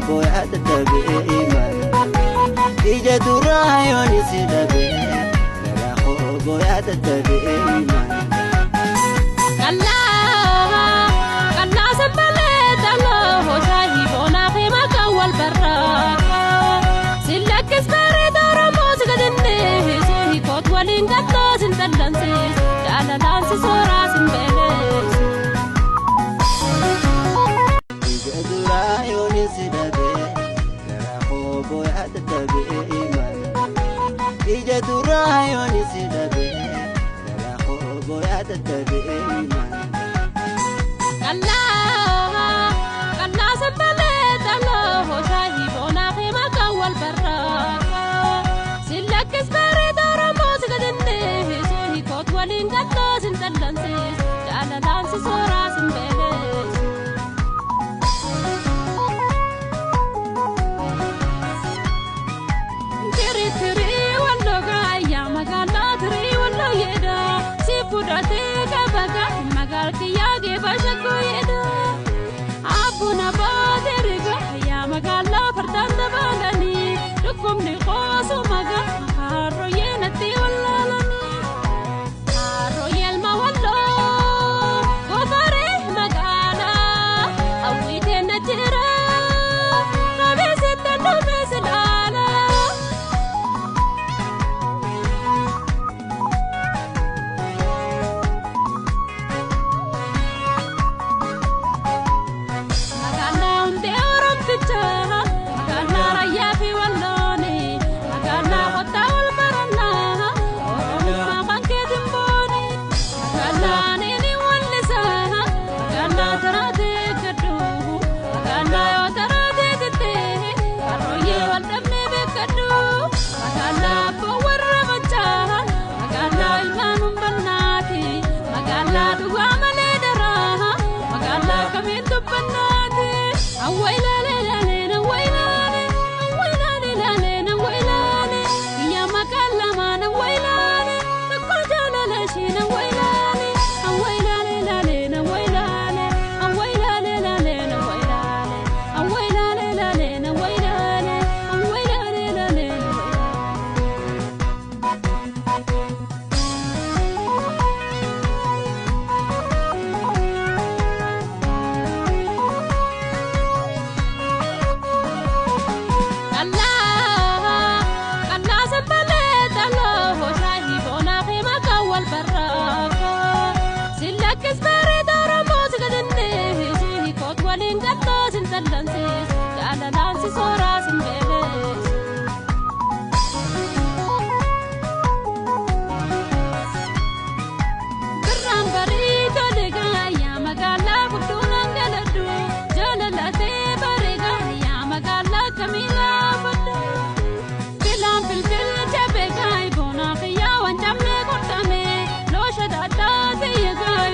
booyaa dadhabee imala. Ija duraa yoon si dhabee garaa koo booyaa dadhabee imala. Qal'aa qal'aa sanbalee xaloo shaayii boonaa fi maqaan wal barraaqaa. Sillakkis bareeda Oromoo si gadinneesu hiikoot waliin gattoo sin dallansiisu jaalalaan si sooraa sin beeleessu. Ija duraa yoon si dhabee garaa koo booyaa dadhabee imala. Ija duraa yoon si dhabee garaa koo booyaa dadhabee imala. Qal'aa qal'aa sanbalee xaloo shaayii boonaa fi maqaan wal barraaqaa. Sillakkis bareeda Oromoo si gadinneesu hiikoot waliin gattoo sin dallansiisu jaalalaan si sooraa sin beeleessu. Tirii tirii walloo gaayyaa magaalaa tirii walloo yeedha si fudhatee qaba gaafii magaal kiyyaa geeba shakkoo yeedha. Abbuun abbaa tirii gaayyaa magaalaa fardaan dabaalanii dhukkubni qoosu magaa harrooyyee natti wallaalanii. Harrooyyee elma walloo goofaree magaalaa hawwiiteen na jira qabeessatti dhumees ilaala. Magaalaa hundee Oromtichaa, magaalaa raayyaa fi wallooni, magaalaa kottaa wal barannaa, Oromummaa kan keetiin booni. Magaalaa ni wallisaa, magaalaa taraatee gaddu, magaalaa yoo taraatee jettee, harrooyyee wal dhabnee beekadhu. Magaalaa abboo warra machaa, magaalaa ilmaan humbannaati, magaalaa dhugaa malee daraa, magaalaa kamiin dubbannaati. Awwa ilaalee ilaalee nawwa ilaalee, awwa ilaalee ilaalee nawwa ilaalee, iyya maqaan lamaa nawwa ilaalee, rakkoo jaalala ishee nawwa ilaalee, awwa ilaalee ilaalee nawwa ilaalee, awwa ilaalee ilaalee nawwa ilaalee, awwa ilaalee ilaalee nawwa ilaalee, awwa ilaalee ilaalee nawwa ilaalee. Qal'aa qal'aa sanbalee xaloo shaayii boonaa fi maqaan wal barraaqaa. Sillakkis bareeda Oromoo si gadinneesu hiikoot waliin gattoo sin dallansiisu jaalalaan si sooraa sin beeleessu. Birraan barii tole gaayyaa magaalaa gudduunaan galadhu jaalalatee baree gaayyaa magaalaa kamiilaa fadhu. Bilaan bilbil jabee gaay boonaa kiyyaa waan cabnee qortame loosha daadhaa ta'e gaay